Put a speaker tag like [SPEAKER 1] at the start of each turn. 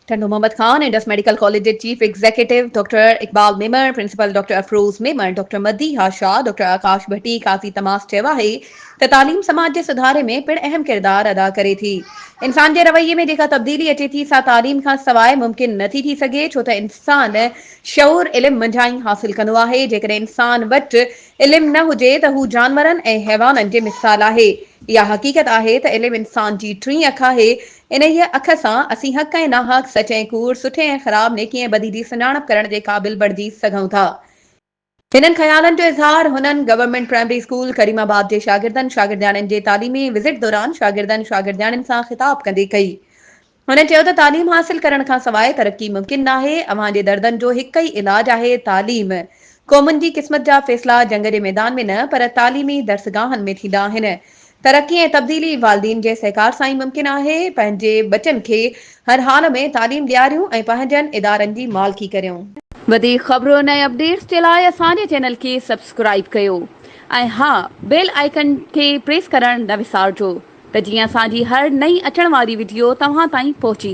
[SPEAKER 1] Tando Muhammad Khan Indus medical college جي chief executive doctor Iqbal Memon, principal doctor Afroz Memon, doctor Madiha Shah, doctor Akash Bhatti Qazi تماس چيو آهي ته تعليم سماج جي سڌاري ۾ پڻ اهم ڪردار ادا ڪري ٿي. انسان جي رويي ۾ جيڪا تبديلي اچي ٿي سا تعليم کان سواء ممڪن نه ٿي ٿي سگهي ڇو ته انسان شعور علم منجهان ئي حاصل ڪندو آهي جيڪڏهن انسان وٽ علم نه هجي ته هو جانورن ۽ حيوانن جي مثال آهي. اها حقيقت آهي ته علم انسان جي ٽين اک آهي انهيء اک سان اسين حق ۽ ناحق، سچ ۽ ڪوڙ، سٺي ۽ خراب، نيڪي ۽ بدي جي سڃاڻپ ڪرڻ جي قابل بڻجي سگهون ٿا. هنن خيالن جو اظهار هنن government primary school Karimabad جي شاگردن شاگردياڻين جي تعليمي وزٽ دوران شاگردن شاگردياڻين سان خطاب ڪندي ڪئي. هنن چيو ته تعليم حاصل ڪرڻ کان سواء ترقي ممڪن ناهي، اوهان جي دردن جو هڪ ئي علاج آهي تعليم. قومن جي قسمت جا فيصلا جنگ جي ميدان ۾ نه پر تعليمي درسگاهن ۾ ٿيندا آهن. ترقي ۽ تبديلي والدين جي سهڪار سان ئي ممڪن آهي، پنهنجي ٻچن کي هر حال ۾ تعليم ڏياريون ۽ پنهنجن ادارن جي مالڪي ڪريون. وڌيڪ خبرن ۽ اپڊيٽس جي لاء اسان جي چينل کي سبسڪرائيب ڪيو ۽ ها بيل آئيڪن کي پريس ڪرڻ نه وسارجو ته جيئن اسان جي هر نئين اچڻ واري وڊيو توهان تائين پهچي.